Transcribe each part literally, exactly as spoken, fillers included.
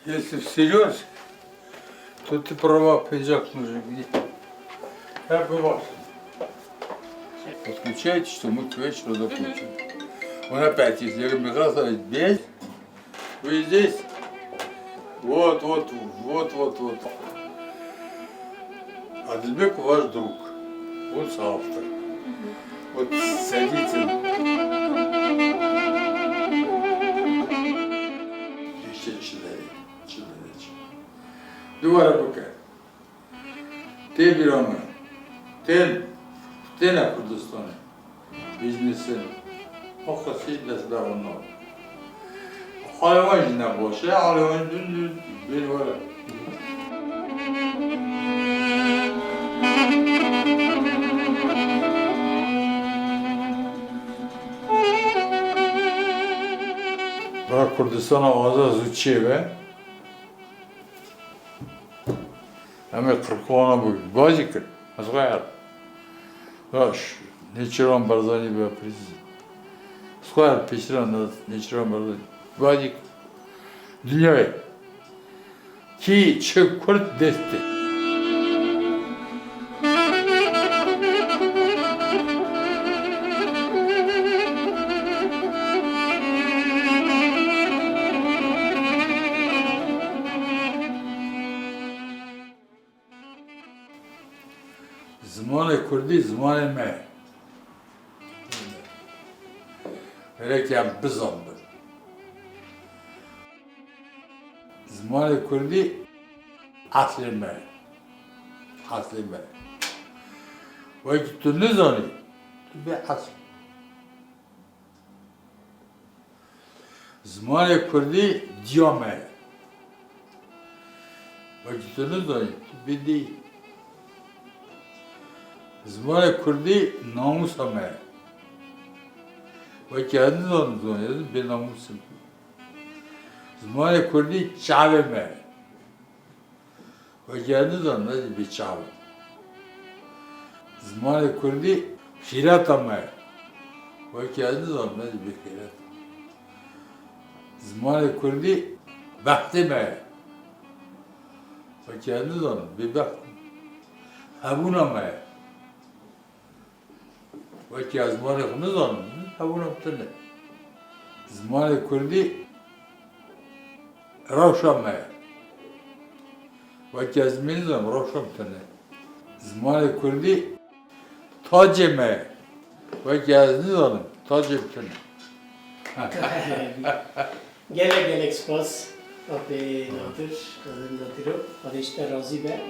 Если всерьёз, то ты права, пиджак нужен. Как бы вас. Подключайте, что мы к вечеру закончим. Он опять, если я говорю, Михаил Савич, здесь, вы здесь. Вот, вот, вот, вот, вот. Адилбек ваш друг. Он соавтор. Вот садитесь. Işte çileri, çileri. Duvara bakar. Tê bîra min. Tên, têne Kurdistanê. Bîznesin. O qasî dest be ondan. Halê wan jî ne baş e, halê wan dû, dû, bên were. Bira Kurdistana azad zû çê be. Em ê qirkoxana bi bacî kir. Ez xwe her. Baş. Nêçîrvan Barzanî be prezî. Ez xwe her pêşiran Nêçîrvan Barzanî. Bacî kir. Dinyayê. Kî çi Kurd destê. Zimanê kurdî zimanê me ye. Gerek em bizanbin. Zimanê kurdî eslê me ye. Eslê me ye. Wekî tu nizanî, tu bê esl. Zimanê kurdî diya me ye. Wekî tu nizanî, tu bê dî. Zimanê kurdî namûsa me ye. Wekî ez nizanim, zanî, ez bê namûs im. Zimanê kurdî çavê me ye. Wekî ez nizanim, ez jî bêçav im. Zimanê kurdî xîreta me ye. Wekî ez nizanim, ez jî bêxîret im. Zimanê kurdî bextê me ye. Wekî ez nizanim, bêbext im. Hebûna me ye. Wekî ez zimanê xwe nizanim, hebûna min tune. Zimanê kurdî rewşa me ye. Wekî ez nizanim, rewşa min tune. Zimanê kurdî tacê me ye. Wekî ez nizanim, tacê min tune. Gelek gelek spas, Apê Nadir, Nadir Natiro, Xwedê ji te razî be.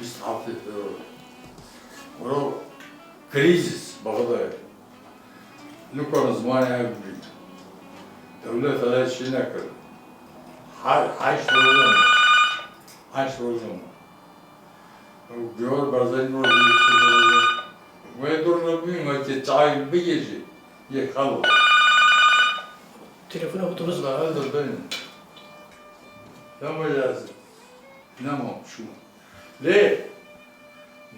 Bîst heftê euro. Wero krîzîs Bexdayê. Nikare zimanê hev bigire. Dewlet haya çi nekir. Hay, heşt rojan. Heşt rojan. Ew Gehar Barzanî rojê çi rojan. Wê dur re bîn, wekî çay bigêjî. Yê xelo. Telefona xwe tu Hızla, hızla benim. Tamam, lazım. Nema şûn. Lê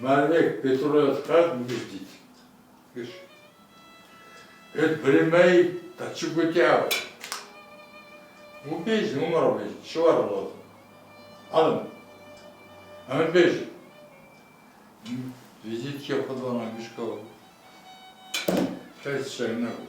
mervek petrolê diqet giş dît. Giş. Êt birê me yî te çi gotî ew? Hûn bêjin, hûn me re bêjin, çi we re lazim? Alim. Em ê bêjin. Vîzîtkê xwe dana gişka. Kes şev nebû.